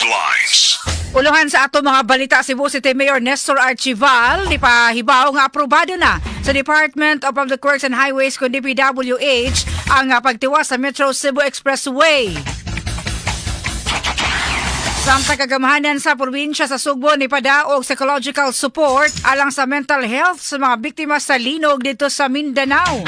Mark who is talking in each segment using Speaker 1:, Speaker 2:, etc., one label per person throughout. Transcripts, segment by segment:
Speaker 1: Headlines.
Speaker 2: Uluhan sa ato mga balita, Cebu City Mayor Nestor Archival nipahibaw nga aprobado na sa Department of Public Works and Highways kun DPWH ang pagtiwas sa Metro Cebu Expressway. Samtang kagamhanan sa probinsya sa Sugbo ni padaog psychological support alang sa mental health sa mga biktima sa linog dito sa Mindanao.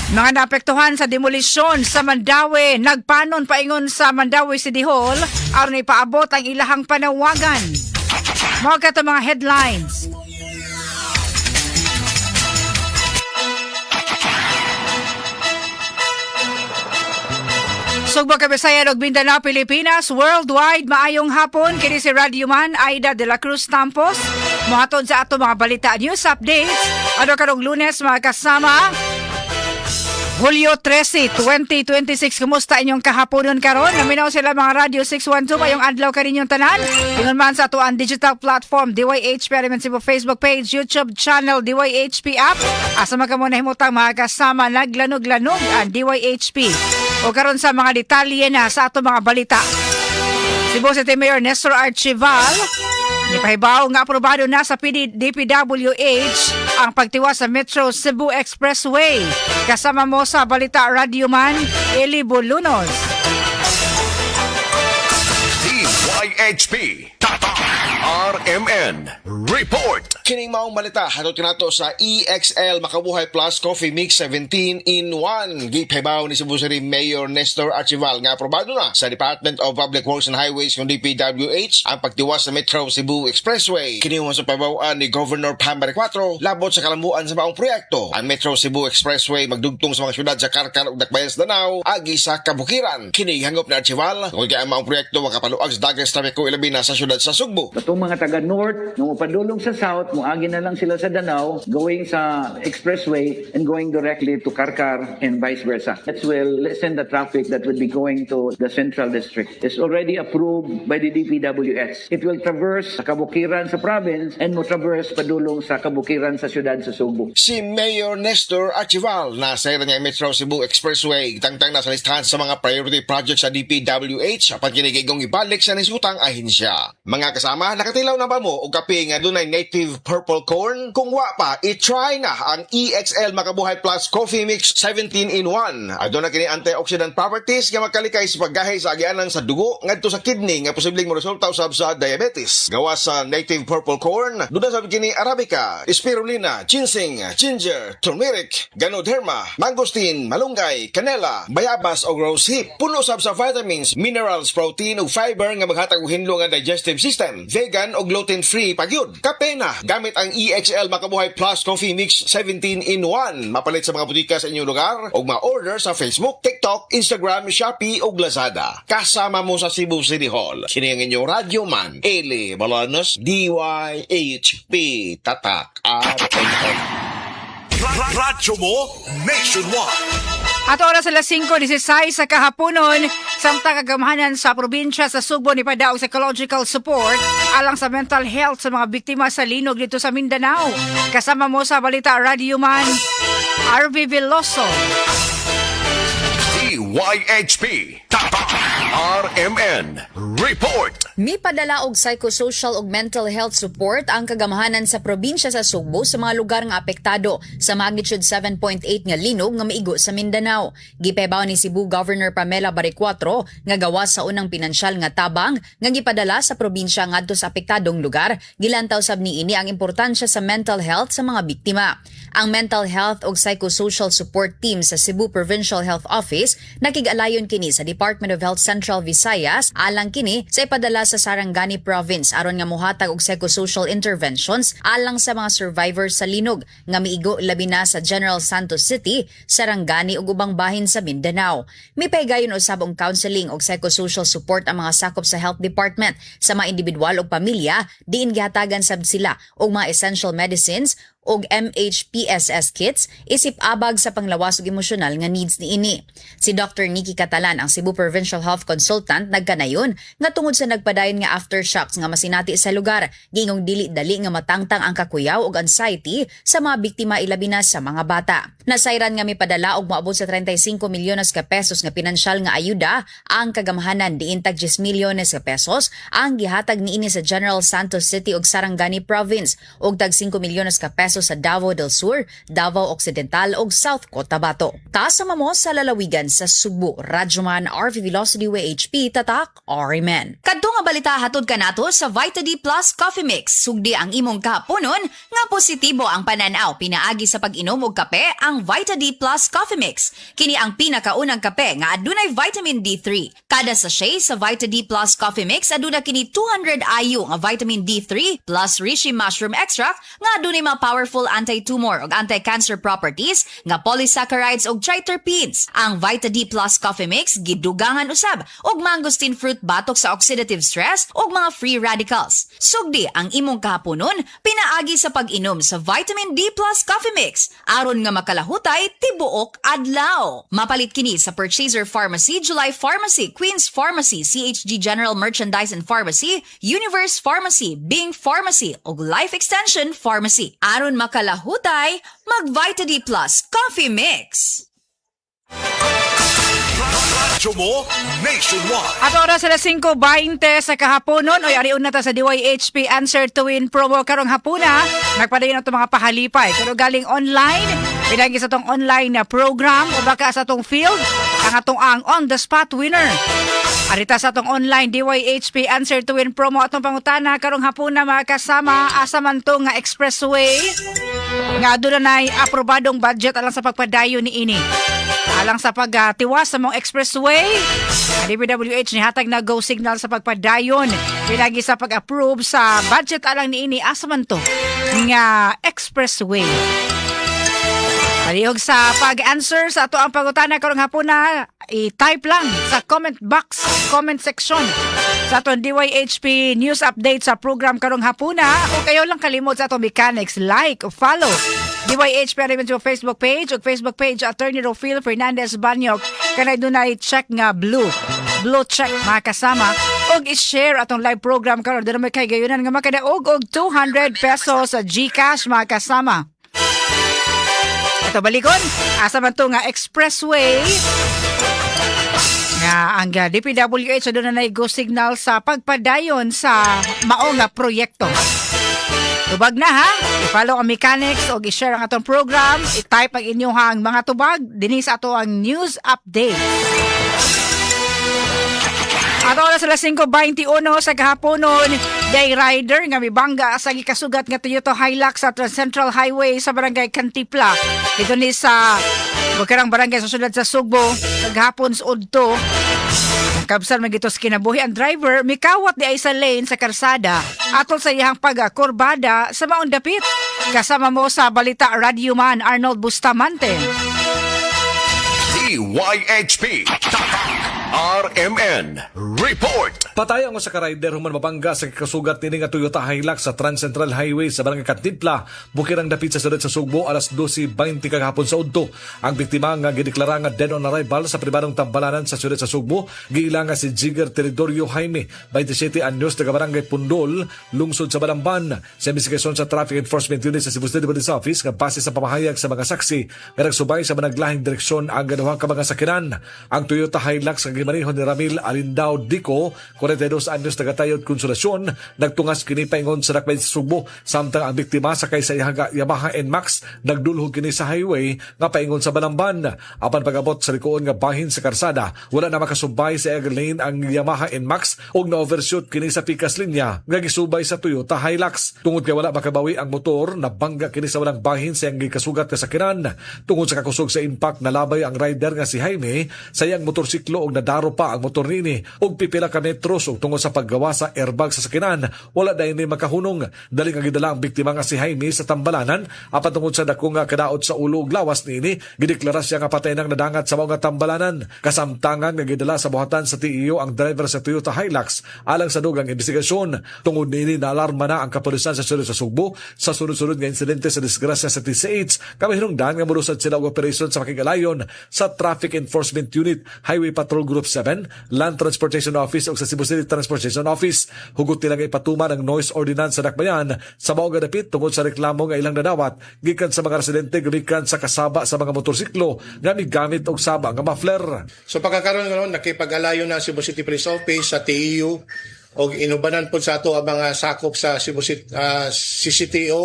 Speaker 2: Mga naapektuhan sa demolisyon sa Mandaue nagpanon paingon sa Mandaue City Hall aron ipaabot ang ilahang panawagan. Mao kato mga headlines. Sugbo, Kabisayan ug Mindanao, Pilipinas, worldwide, maayong hapon. Kini si Radio Man Aida de la Cruz Tampos. Mohatod sa ato mga balita, news updates. Ano karong Lunes, mga kasama? Hulyo 13, 2026. Kumusta inyong kahaponon karon? Naminaw sila mga Radio 612. Mayong adlaw kaninyong tanan. Ingon man sa ato ang digital platform, DYHP Element Cebu Facebook page, YouTube channel, DYHP app. Asa man kamo nahimutang, mga kasama, naglanog-lanog ang DYHP. O karon sa mga detalye na sa ato mga balita. Cebu City Mayor Nestor Archival nipahibaw nga aprobado na sa PD, DPWH ang pagtiwas sa Metro Cebu Expressway. Kasama mo sa balita, Radyoman Eli Bolunos.
Speaker 1: DYHP Tatak RMN Report.
Speaker 3: Kining maong balita hatod kanato sa EXL Makabuhay Plus Coffee Mix 17 in 1. Gipahibaw ni Cebu City Mayor Nestor Archival nga aprobado na sa Department of Public Works and Highways kung DPWH ang pagtiwas sa Metro Cebu Expressway. Kini sa pahibaw-an ni Governor Pam Baricuatro labot sa kalambuan sa maong proyekto. Ang Metro Cebu Expressway magdugtong sa mga syudad sa Carcar ug Dakbayan sa Danao agi sa Kabukiran. Kini hangop ni Archival kung kay ang maong proyekto makapaluag sa daghang trapiko, ilabi na sa syudad sa Sugbo.
Speaker 4: Katong mga taga north nga mopadulong sa south, moagi na lang sila sa Danao, going sa expressway and going directly to Carcar and vice versa. That will lessen the traffic that would be going to the central district. It's already approved by the DPWH. It will traverse sa Kabukiran sa province and mo traverse padulong sa Kabukiran sa syudad sa Sugbo.
Speaker 3: Si Mayor Nestor Archival na sa niya Metro Cebu Expressway tangtang nasa listahan sa mga priority projects sa DPWH apan kini gigong ibalik sa nisutang ahensya. Mga kasama, nakatilaw na ba mo og kape nga dunay native purple corn? Kung wa pa, i-try na ang EXL Makabuhay Plus Coffee Mix 17 in 1. Aduna kini antioxidant properties nga makalikay sa paggahi sa agianan sa dugo ngadto sa kidney nga posibleng moresulta usab sa diabetes. Gawas sa native purple corn, duna sab kini arabica, spirulina, ginseng, ginger, turmeric, ganoderma, mangosteen, malunggay, kanela, bayabas o rose hip. Puno sab sa vitamins, minerals, protein ug fiber nga maghatag og hinlo nga digestive system. Vegan o gluten-free pagyud. Kape na gamit ang EXL Makabuhay Plus Coffee Mix 17 in 1. Mapalit sa mga butika sa inyong lugar o ma-order sa Facebook, TikTok, Instagram, Shopee o Lazada. Kasama mo sa Cebu City Hall. Kini ang inyong radyo man, Eli Balanos, DYHP Tatak RMN.
Speaker 1: Radyo mo Nationwide.
Speaker 2: At oras alas 5:16 sa kahaponon, samtang kagamhanan sa probinsya sa Sugbo ni padaog psychological support alang sa mental health sa mga biktima sa linog dito sa Mindanao. Kasama mo sa balita, Radyoman RV Veloso.
Speaker 1: DYHP Tatak RMN Report.
Speaker 5: Mipadala og psychosocial ug mental health support ang kagamhanan sa probinsya sa Sugbo sa mga lugar nga apektado sa magnitude 7.8 nga linog nga miigo sa Mindanao. Gipahibaw ni Cebu Governor Pamela Baricuatro nga gawas sa unang pinansyal nga tabang nga gipadala sa probinsya ngadto sa apektadong lugar, gilantaw sab niini ang importansya sa mental health sa mga biktima. Ang mental health ug psychosocial support team sa Cebu Provincial Health Office nakig-alayon kini sa Department of Health Central Visayas alang kini sa ipadala sa Sarangani Province aron nga mohatag og psychosocial interventions alang sa mga survivors sa linog nga miigo labi na sa General Santos City, Sarangani ug ubang bahin sa Mindanao. Mipahigayon usab og counseling ug psychosocial support ang mga sakop sa health department sa mga individual ug pamilya diin gihatagan sab sila og mga essential medicines ug MHPSS kits isip abag sa panglawas ug emosyonal nga needs niini. Si Dr. Nikki Catalan, ang Cebu Provincial Health Consultant, nagkanayon nga tungod sa nagpadayon nga aftershocks nga masinati sa lugar, giingong dili dali nga matangtang ang kakuyaw ug anxiety sa mga biktima, ilabi na sa mga bata. Nasayran nga mipadala og moabot sa 35 milyones ka pesos nga pinansyal nga ayuda ang kagamhanan, diin tag 10 milyones ka pesos ang gihatag niini sa General Santos City ug Sarangani Province ug tag 5 milyones ka pesos sa Davao del Sur, Davao Occidental ug South Cotabato. Kasama mo sa lalawigan sa Sugbo, Radyoman RV Velocity WHP Tatak RMN. Kadto nga balita hatod kanato sa Vita D Plus Coffee Mix. Sugdi ang imong kahaponon nga positibo ang pananaw pinaagi sa pag-inom og kape, ang Vita D Plus Coffee Mix. Kini ang pinakaunang kape nga adunay vitamin D3. Kada sachet sa Vita D Plus Coffee Mix aduna kini 200 IU nga vitamin D3 plus reishi mushroom extract nga adunay mga powerful anti-tumor ug anti-cancer properties nga polysaccharides ug triterpenes. Ang Vita D Plus Coffee Mix gidugangan usab og mangosteen fruit batok sa oxidative stress ug mga free radicals. Sugdi ang imong kahaponon pinaagi sa pag-inom sa Vitamin D Plus Coffee Mix aron nga makalahutay tibuok adlaw. Mapalit kini sa Purchaser Pharmacy, July Pharmacy, Queen's Pharmacy, CHG General Merchandise and Pharmacy, Universe Pharmacy, Bing Pharmacy ug Life Extension Pharmacy. Aron makalahutay, mag Vita D Plus Coffee Mix.
Speaker 1: Radyo mo Nationwide.
Speaker 2: At oras alas 5:20 sa kahaponon, oy, ariun na ta sa DYHP Answer to Win promo karong hapuna. Nagpadayon ato mga pahalipay. Pero galing online, pinagi sa atong online na program o baka sa atong field, ang atong ang on the spot winner. Arita sa atong online DYHP Answer to Win promo, atong pangutana karong hapuna, mga kasama, asa man to nga expressway nga aduna nay aprobadong budget alang sa pagpadayon ni ini? Alang sa pagtiwas sa mga expressway, ang DPWH nihatag na go signal sa pagpadayon pinagi sa pag-approve sa budget alang niini. Asa man to nga expressway? Palihog sa pag-answer sa ato ang pangutana karong hapuna, i-type lang sa comment box, comment section sa atong DYHP news update sa program karong hapuna, o kayo lang kalimot sa atong mechanics, like o follow DYHP Arabian Facebook page o Facebook page Attorney Rofil Fernandez Banyok, kanay dunay check nga blue blue check, mga kasama, og i-share atong live program karon. Doon may kay gayunan nga makadaog og ₱200 sa GCash, mga kasama. Ito balikon, asa man to nga expressway nga ang DPWH doon na go signal sa pagpadayon sa mao nga proyekto? Tubag na ha. I-follow ang mechanics o i-share ang atong program. I-type ang inyong mga tubag dinhi sa ato ang news update. At oras alas 5:21 sa kahaponon, day rider nga mibangga sa gikasugat nga Toyota Hilux sa Transcentral Highway sa Barangay Cantipla. Dito ni sa Bukirang Barangay sa syudad sa Sugbo, kaghapon sa udto. Kabsan man gito sa kinabuhi ang driver, mikawat di ay sa lane sa karsada atol sa iyang pagkurbada sa maong dapit. Kasama mo sa balita, Radyoman Arnold Bustamante.
Speaker 1: DYHP Tatak RMN Report.
Speaker 6: Patay ang usa ka rider human mabangga sa kasugat niini nga Toyota Hilux sa Transcentral Highway sa Barangay Cantipla, Bukirang dapit sa syudad sa Sugbo alas 12:20 kagahapon sa udto. Ang biktima nga gideklara nga dead on arrival sa pribadong tambalanan sa syudad sa Sugbo, giila nga si Jigger Teridorio Jaime, 27 anyos, taga Barangay Pundol, lungsod sa Balamban. Sa investigasyon sa Traffic Enforcement Unit sa Cebu City Police Office nga base sa pamahayag sa mga saksi nga nagsubay sa managlahing direksyon ang duha ka mga sakinan. Ang Toyota Hilux nga gimaneho ni Ramil Alindao Dico, 42 anyos, taga Tayod, Consolacion, nagtungas kini paingon sa Dakbayan sa Sugbo, samtang ang biktima sakay sa iyang Yamaha NMAX nagdulhog kini sa highway nga paingon sa Balamban. Apan pag-abot sa likuon nga bahin sa karsada, wala na makasubay sa iyang lane ang Yamaha NMAX ug na-overshoot kini sa pikas linya nga gisubay sa Toyota Hilux. Tungod kay wala makabawi ang motor, nabangga kini sa walang bahin sa iyang gikasugat nga sakinan. Tungod sa kakusog sa impact, nalabay ang rider nga si Jaime sa iyang motorsiklo ug nadakop. nadaro pa ang motor niini og pipila ka metros ug tungod sa paggawa sa airbag sa sakinan, wala dayon ni makahunong. Dali nga gidala ang biktima nga si Jaime sa tambalanan apan tungod sa dako nga kadaot sa ulo ug lawas niini, gideklara siya nga patay nang nadangat sa mga tambalanan. Kasamtangan nga gidala sa buhatan sa TEU ang driver sa Toyota Hilux alang sa dugang investigasyon. Tungod niini, naalarma na ang kapulisan sa syudad sa Sugbo sa sunod-sunod nga insidente sa disgrasya sa TCH. Kamahinungdan nga molusad sila og operasyon sa pakigalayon sa Traffic Enforcement Unit, Highway Patrol Group 7, Land Transportation Office ug sa Cebu City Transportation Office. Hugot nila nga ipatuman ang noise ordinance sa dakbayan sa mao nga dapit tungod sa reklamo nga ilang nadawat gikan sa mga residente gumikan sa kasaba sa mga motorsiklo nga migamit og saba nga muffler.
Speaker 7: So pagkakaroon karon, nakipag-alayon na Cebu City Police Office sa TEU og inubanan pod sa ato ang mga sakop sa Cebu City, CCTO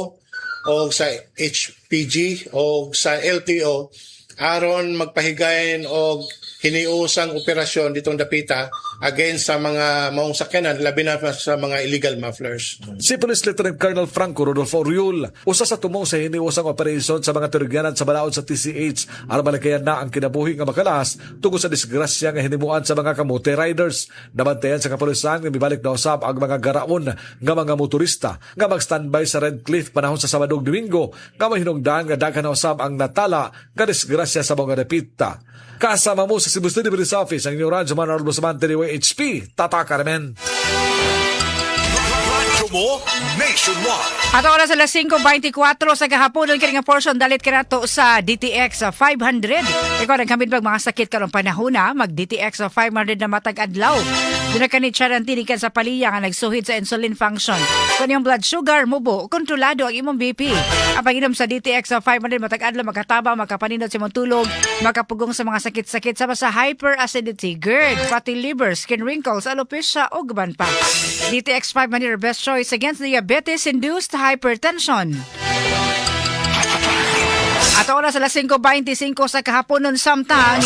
Speaker 7: o sa HPG o sa LTO aron magpahigayon og hiniusang operasyon ditong dapita against sa mga maong sakyanan, labi na sa mga illegal mufflers.
Speaker 6: Si Police Lieutenant Colonel Franco Rodolfo Oriol, usa sa tumong sa hiniusang operasyon sa mga tinugyanan sa balaod sa TCH aron malikayan na ang kinabuhi nga makalas tungod sa disgrasya nga hinimuan sa mga kamote riders. Nabantayan sa kapulisan nga mibalik na usab ang mga garaon nga mga motorista nga mag-standby sa Red Cliff panahon sa Sabado ug Domingo nga mahinungdan nga daghan na usab ang natala nga disgrasya sa mga dapita. Kasama mo sa Cebu City Police Office ang inyong Radyo Man Arlo Bustamante, DYHP. Tatak RMN.
Speaker 1: Radyo mo nationwide.
Speaker 2: At oras alas 5:24 sa gahapon, kini nga portion dalit kanato sa DTX 500. Ikaw nagkamit bag mga sakit karong panahon na, mag DTX 500 na matag adlaw. Duna kani charantini kan sa paliya nga nagsuhid sa insulin function. Kung iyong blood sugar mubo, kontrolado ang imong BP. Ang pag-inom sa DTX 500 matag adlaw makataba, makapanindot sa imong tulog, makapugong sa mga sakit-sakit sama sa hyperacidity, GERD, fatty liver, skin wrinkles, alopecia ug uban pa. DTX 500, best choice against diabetes-induced hypertension. At oras alas 5:25 sa kahaponon, samtang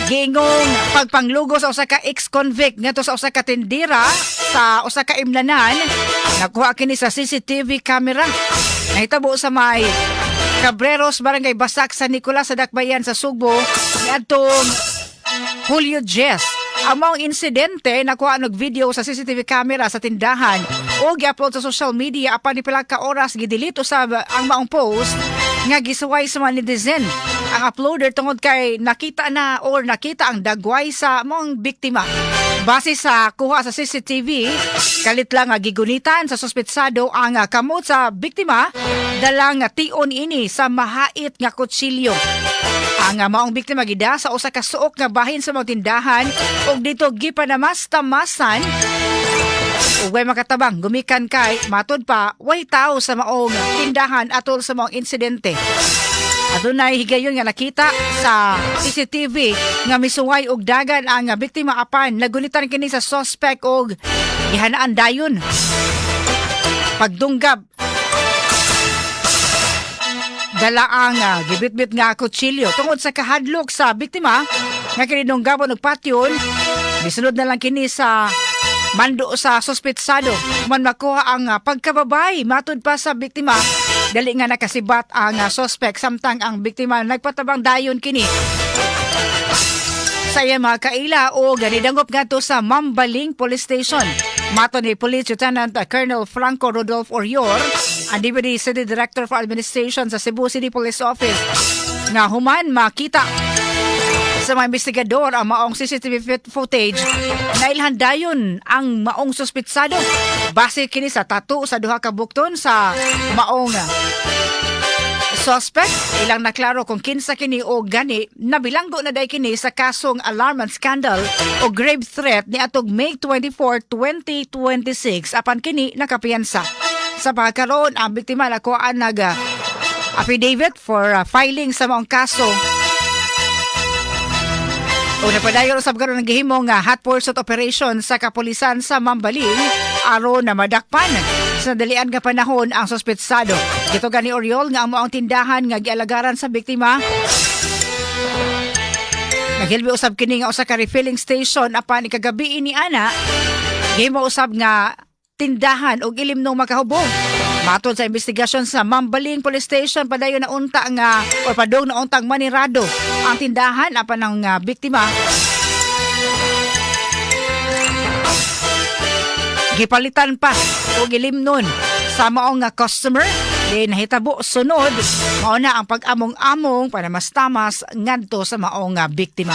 Speaker 2: giingong pagpanglugo sa usa ka ex-convict ngadto sa usa ka tindira sa usa ka imlanan, nakuha kini sa CCTV camera. Nahitabo sa may Cabreros, Barangay Basak sa Nicolas sa Dakbayan sa Sugbo niadtong Hulyo 10. Ang maong insidente nakuha og video sa CCTV camera sa tindahan o gi-upload sa social media, apan ni pila ka oras gidelete usab ang maong post nga gisuway sa mga netizen ang uploader tungod kay nakita na or nakita ang dagway sa maong biktima. Base sa kuha sa CCTV, kalit lang nga gigunitan sa suspetsado ang kamot sa biktima dalang tion ini sa mahait nga kutsilyo. Ang maong biktima gida sa usa ka suok nga bahin sa mga tindahan ug dito gipanamastamasan ug way makatabang gumikan kay matud pa way tao sa maong tindahan atol sa maong insidente. Adunay higayon nga nakita sa CCTV nga misuway og dagan ang biktima apan nagunitan kini sa suspect og gihanaan dayon. Pagdunggab dala ang gibitbit nga kutsilyo. Tungod sa kahadlok sa biktima nga kini dunggabon og patyon, misunod na lang kini sa mando sa suspetsado. Man makuha ang pagkababay, matud pa sa biktima, dali nga nakasibat ang suspect samtang ang biktima nagpatabang dayon kini sa iyang mga kaila o ganidangop ngadto sa Mambaling Police Station. Mato ni Police Lieutenant Colonel Franco Rodolfo Orior, ang Deputy City Director for Administration sa Cebu City Police Office, nga human makita sa mga investigador ang maong CCTV footage, nailhan dayon ang maong suspitsado. Base kini sa tattoo sa duha ka bukton sa maong suspect, ilang naklaro kung kinsa kini o gani nabilanggo na day kini sa kasong alarm and scandal o grave threat ni atog May 24, 2026 apan kini nakapiyansa. Sa pagkaroon, ang biktima nakuhaan nag affidavit for filing sa maong kaso. O napadayon usab karon ang gihimong nga hot pursuit operation sa kapulisan sa Mambaling aron na madakpan sa dalian nga panahon ang suspetsado. Gituga ni Oriol nga ang maong tindahan nga gialagaran sa biktima naghilbi usab kini nga usa ka refilling station, apan ikagabi ni ana gihimo usab nga tindahan og ilimnong makahubog. Matod sa investigasyon sa Mambaling Police Station, padayon na unta nga or padung na untang manirado ang tindahan apan ang biktima gipalitan pa og ilimnon sa maong nga customer. Di nahitabo sunod mao na ang pag-among-among panamastamas ngadto sa maong nga biktima.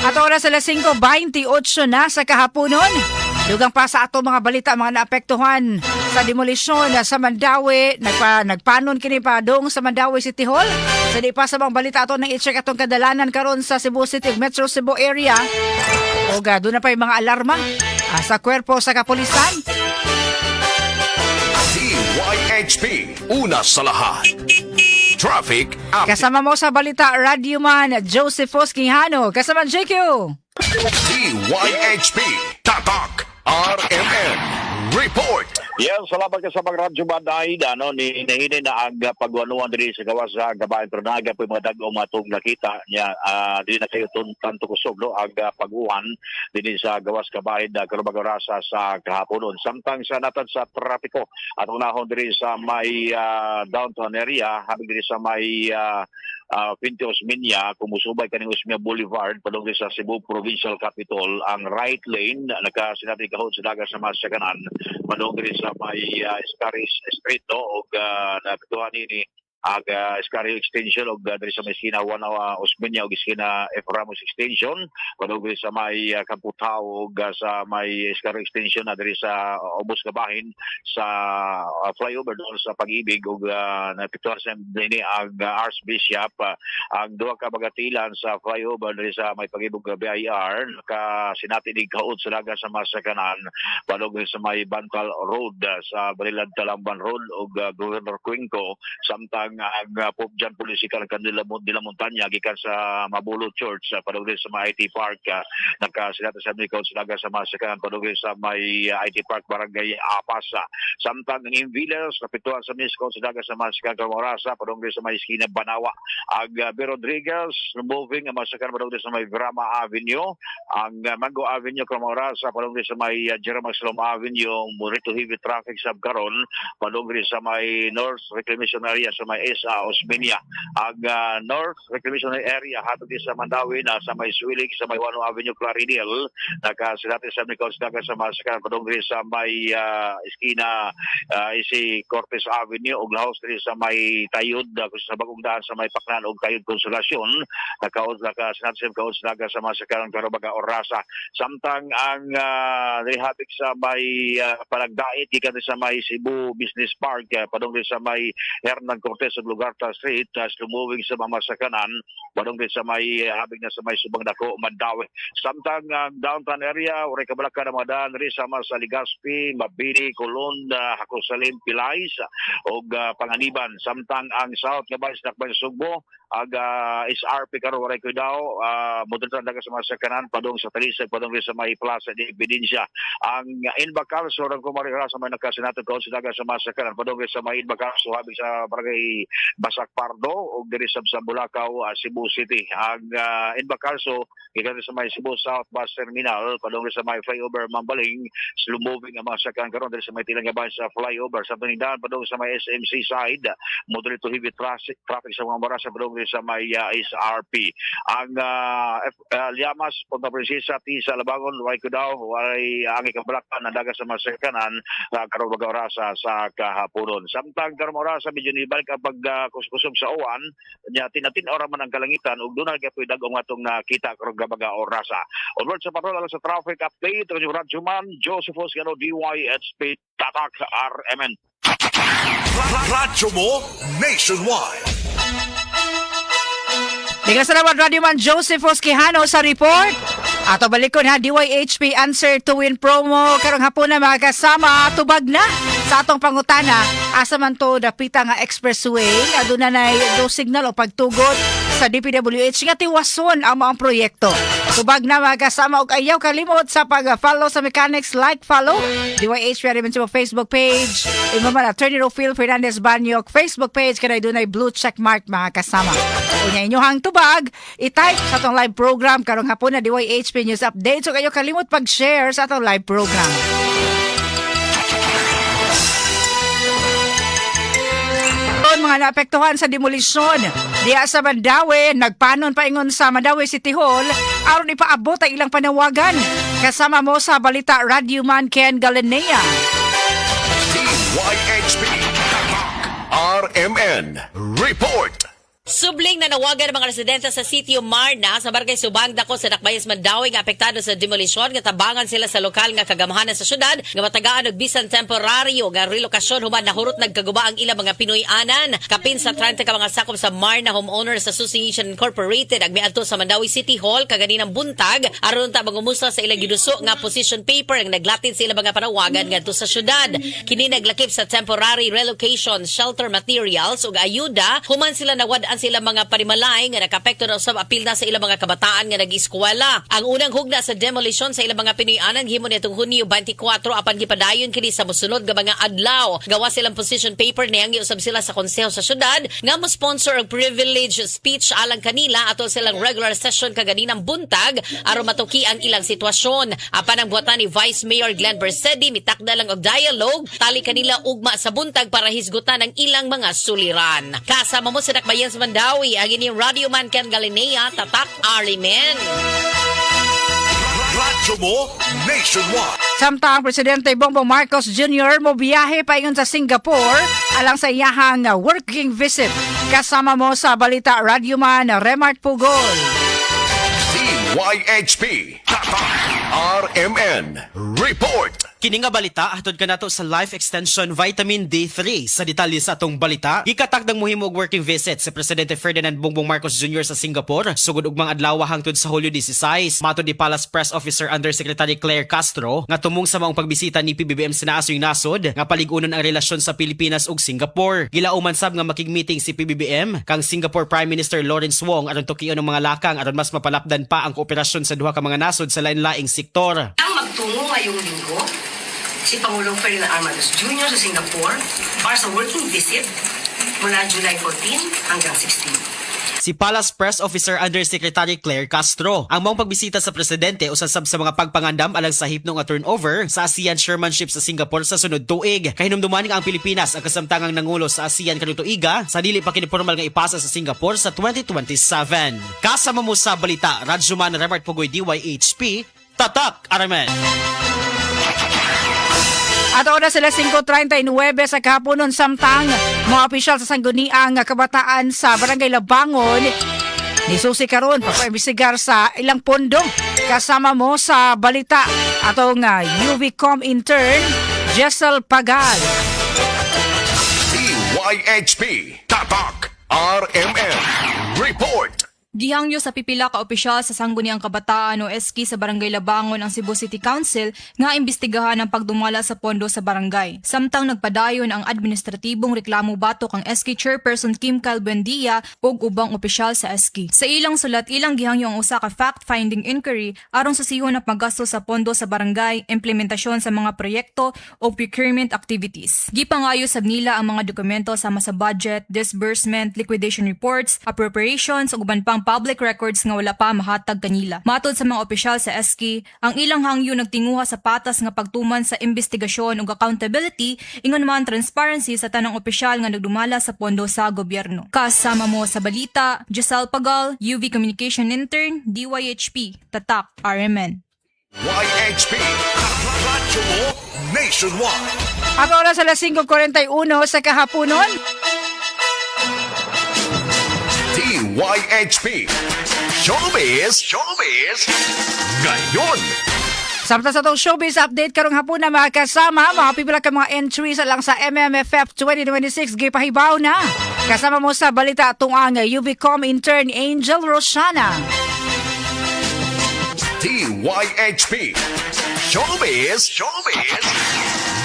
Speaker 2: At oras alas 5:28 na sa kahaponon. Dugang pa sa ato mga balita, mga naapektuhan sa demolisyon sa Mandaue, nagpanon kini pa dong sa Mandaue City Hall. Sa di pa sa mga balita ato nang i-check atong kadalanan karon sa Cebu City ug Metro Cebu area. O doon na pa yung mga alarma sa kwerpo sa kapulisan.
Speaker 1: DYHP, una sa lahat. Traffic update.
Speaker 2: Kasama mo sa balita, Radyo Man, Joseph Quijano. Kasama JQ.
Speaker 1: DYHP, Tatak, RMN, Report.
Speaker 8: Yes, salamat ka sa pagradyo ba Aida, no? Ni nahini na ang pagwanuan diri sa gawas sa gabayan, pero naaga po yung mga dag-o matong nakita niya, dili na kayo tanto kusog, no, ang pag-uwan dinhi sa gawas kabahin na karong orasa sa kahaponon. Samtang sa natad sa trapiko at unahon diri sa may downtown area, habang diri sa may Pinto Osmeña, kung musubay kaning Osmeña Boulevard padung sa Cebu Provincial Capital, ang right lane nakasinati kahod sa dagat sa masakanan padung diri sa may Escaris Street, no, og naapektuhan nini ang Escario Extension og diri sa may esquina 1 Osmeña og esquina F. Ramos Extension padung diri sa may Kamputhaw og sa may Escario Extension na diri sa ubos kabahin sa flyover doon sa Pag-ibig og naapektuhan sa dinhi ang Archbishop, ang duha ka bagatilan sa flyover diri sa may Pag-ibig BIR nakasinati ni kaud sa dagat sa masakanan padung diri sa may Bantal Road, sa Banilad Talamban Road ug Governor Cuenco, samtang ang Pope John Political Candela de la Montaña gikan sa Mabulo Church padung diri sa may IT Park, nakasinati sa kaud sa dagat sa masakanan padung diri sa may IT Park, Barangay Apas. Samtang ang Invilas napituan sa Misco sa dagat sa masakanan karong orasa padung diri sa may esquina Banawa. Ang B. Rodriguez moving ang masakanan padung diri sa may Brahma Avenue. Ang Mango Avenue karong orasa padung diri sa may Jerome Maxlom Avenue, moderate to heavy traffic sab karon padung diri sa may North Reclamation Area sa may SA Osmeña. Ang North Reclamation Area hatod sa Mandaue na sa may Suilig sa may Wano Avenue, Claridel nakasilati sa Nicole dagat sa masakanan padung diri sa may esquina isi Cortez Avenue ug lahos diri sa may Tayod, sa bagong daan sa may Paknan ug Tayod Consolacion nakaod nakasinati sa kaod sa dagat sa masakanan karon baga orasa. Samtang ang rehabik sa may Panagdait gikan sa may Cebu Business Park padung diri sa may Hernan Cortez ug Lugarta Street, slow moving sa mga masakanan padung diri sa may habig na sa may Subang Dako, Mandaue. Samtang ang downtown area uray kabalaka ng mga daan diri sama sa Legazpi, Mabini, Colon, Jacosalem, Pilais ug Panganiban. Samtang ang south nga bahin sa Dakbayan Sugbo ag SRP karon waray kuidaw, moderate ang dagat sa mga sakanan padung sa Talisay padung sa may Plaza de Evidencia. Ang Inbacalso rang kumarira sa may nakasinatod kaon sa dagat sa mga sakanan padung sa may Inbacalso habig sa Barangay Basak Pardo ug diri sa Bulacau, Cebu City. Ang Inbacalso gikan sa may Cebu South Bus Terminal padung sa may flyover Mambaling, slow moving ang mga sakanan karon diri sa may tilang gabahin sa flyover. Sa tunindahan padung sa may SMC side, moderate to heavy traffic sa mga oras padung sa may SRP. Ang Llamas, Punta Princesa, Tisa, Labangon, way kudaw, way ang ikabalakan na dagat sa masakanan karong mga orasa sa kahaponon. Samtang karong orasa medyo nibalik ang pagkuskusog sa uwan, nya tinatin ora man ang kalangitan ug dunay gyud dag-ong atong nakita karong mga orasa. Onward sa patrol alang sa traffic update, ang inyong radyoman, Joseph Osgano, DYHP, Tatak RMN.
Speaker 1: Radyo mo nationwide.
Speaker 2: Bigla salamat, Radio Man Joseph Quijano sa report. Ato balikon ha, DYHP Answer to Win promo karong hapon na, mga kasama, tubag na Sa atong pangutana, asa man to dapita nga expressway aduna nay go signal o pagtugot sa DPWH nga tiwason ang mga proyekto? Tubag na, mga kasama, og ayaw kalimot sa pag-follow sa Mechanics, like, follow DYH Radio sa Facebook page. Imo man Attorney Rofil Fernandez Banyok Facebook page kanay dunay blue check mark, mga kasama. Unya inyohang tubag, i-type sa atong live program karong hapon na DYHP News Update. So kayo kalimot pag-share sa atong live program. Mga naapektuhan sa demolisyon diya sa Mandaue, nagpanon paingon sa Mandaue City Hall aron ipaabot ang ilang panawagan. Kasama mo sa balita, Radyoman Ken Galinea.
Speaker 1: DYHP Tatak RMN Report.
Speaker 9: Subling nanawagan ang mga residente sa Sitio Marna sa Barangay Subang Dako sa Dakbayas, Mandaue nga apektado sa demolisyon nga tabangan sila sa lokal nga kagamhanan sa syudad nga matagaan og bisan temporaryo nga relokasyon human nahurot nagkaguba ang ilang mga Pinoy-anan. Kapin sa 30 ka mga sakop sa Marna Homeowners Association Incorporated ang miadto sa Mandaue City Hall kaganinang buntag aron ta mangumusta sa ilang giduso nga position paper ang naglatin sa ilang mga panawagan ngadto sa syudad. Kini naglakip sa temporary relocation, shelter materials ug ayuda human sila nawad-an sila mga panimalay nga nakapekto na usab apil na sa ilang mga kabataan nga nag-eskwela. Ang unang hugna sa demolition sa ilang mga Pinoy-anan gihimo nitong Hunyo 24 apan gipadayon kini sa mosunod nga mga adlaw. Gawa silang position paper, nihangyo usab sila sa konseho sa syudad nga mo sponsor og privilege speech alang kanila ato silang regular session kaganinang buntag aron matuki ang ilang sitwasyon. Apan ang buhatan ni Vice Mayor Glenn Bercedi, mitakda lang og dialogue tali kanila ugma sa buntag para hisgutan ang ilang mga suliran. Kasama mo sa Dakbayan sa Mandaue, ang inyong Radio Man Ken Galinea, Tatak RMN.
Speaker 1: Radyo mo nationwide.
Speaker 2: Samtang Presidente Bongbong Marcos Jr. mobiyahe paingon sa Singapore alang sa iyahang working visit. Kasama mo sa balita, Radyoman Remart Pugol.
Speaker 1: DYHP Tatak RMN Report.
Speaker 10: Kini nga balita hatod kanato sa Life Extension Vitamin D3. Sa detalye sa atong balita, gikatakdang muhimo og working visit si Presidente Ferdinand Bongbong Marcos Jr. sa Singapore sugod ugmang adlaw hangtod sa Hulyo 16. Matod ni Palace Press Officer Undersecretary Claire Castro nga tumong sa maong pagbisita ni PBBM sa naasoy nasod nga palig-unon ang relasyon sa Pilipinas ug Singapore. Gilauman sab nga makig-meeting si PBBM kang Singapore Prime Minister Lawrence Wong aron tukion ang mga lakang aron mas mapalapdan pa ang kooperasyon sa duha ka mga nasod sa lain-laing sektor.
Speaker 11: Ang magtungo ngayong linggo si Pangulong Ferdinand R. Marcos Jr. sa Singapore para sa working visit mula July 14 hanggang 16.
Speaker 10: Si Palace Press Officer Undersecretary Claire Castro. Ang maong pagbisita sa presidente usa sab sa mga pagpangandam alang sa hipno nga turnover sa ASEAN chairmanship sa Singapore sa sunod tuig. Kahinumduman nga ang Pilipinas ang kasamtangang nangulo sa ASEAN karong tuiga sa dili pa kini formal nga ipasa sa Singapore sa 2027. Kasama mo sa balita, Radyoman Remart Pugoy, DYHP, Tatak RMN.
Speaker 2: At oras sila 5:39 sa kahaponon, samtang mga opisyal sa Sangguniang Kabataan sa Barangay Labangon nisusi karon pagpaimbestigar sa ilang pondo. Kasama mo sa balita atong UVCOM intern Jessel Pagal.
Speaker 1: DYHP Tatak RMN Report.
Speaker 12: Gihangyo sa pipila ka opisyal sa Sangguniang Kabataan o SK sa Barangay Labangon ang Cebu City Council nga imbestigahan ang pagdumala sa pondo sa barangay. Samtang nagpadayon ang administratibong reklamo batok ang SK Chairperson Kim Kyle Buendia ug ubang opisyal sa SK. Sa ilang sulat, ilang gihangyo ang usa ka fact-finding inquiry aron susihon ang paggasto sa pondo sa barangay, implementasyon sa mga proyekto o procurement activities. Gipangayo sab nila ang mga dokumento sama sa budget, disbursement, liquidation reports, appropriations ug uban pang public records nga wala pa mahatag kanila. Matod sa mga opisyal sa SK, ang ilang hangyo nagtinguha sa patas nga pagtuman sa investigasyon ug accountability ingon man transparency sa tanang opisyal nga nagdumala sa pondo sa gobyerno. Kasama mo sa balita, Giselle Pagal, UV Communication Intern, DYHP, Tatak, RMN.
Speaker 1: YHP Radyo mo nationwide.
Speaker 2: At oras alas 5:41 sa kahaponon.
Speaker 1: DYHP Showbiz, Showbiz ngayon.
Speaker 2: Samtang sa atong showbiz update karong hapon na, mga kasama, mga pipila ka mga entries lang sa MMFF 2026 gipahibaw na. Kasama mo sa balita atong ang UVCOM intern Angel Rosana.
Speaker 1: DYHP. Showbiz, Showbiz.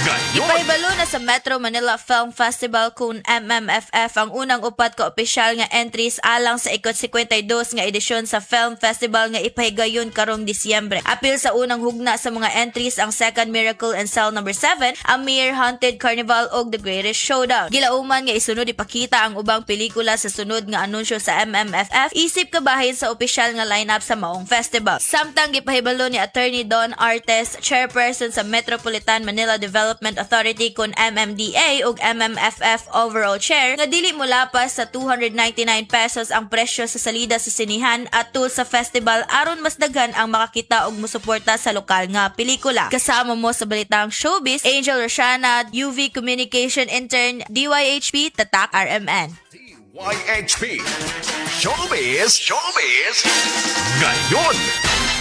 Speaker 1: Ngayon.
Speaker 13: Ipahibalo na sa Metro Manila Film Festival kun MMFF ang unang upat ka opisyal nga entries alang sa ika-52 nga edisyon sa Film Festival nga ipahigayon karong Disyembre. Apil sa unang hugna sa mga entries ang Second Miracle in Cell Number 7, Amir, Haunted Carnival ug The Greatest Showdown. Gilauman nga isunod ipakita ang ubang pelikula sa sunod nga anunsyo sa MMFF isip kabahin sa opisyal nga lineup sa maong festival. Samtang gipahibalo ni Attorney Don Artes, chairperson sa Metropolitan Manila Development Authority kun MMDA ug MMFF overall chair, nga dili molapas sa 299 pesos ang presyo sa salida sa sinihan atul sa festival aron mas daghan ang makakita og musuporta sa lokal nga pelikula. Kasama mo sa balitang showbiz, Angel Rosiana, UV Communication Intern, DYHP, Tatak RMN.
Speaker 1: YHP. Showbiz, Showbiz. Ngayon.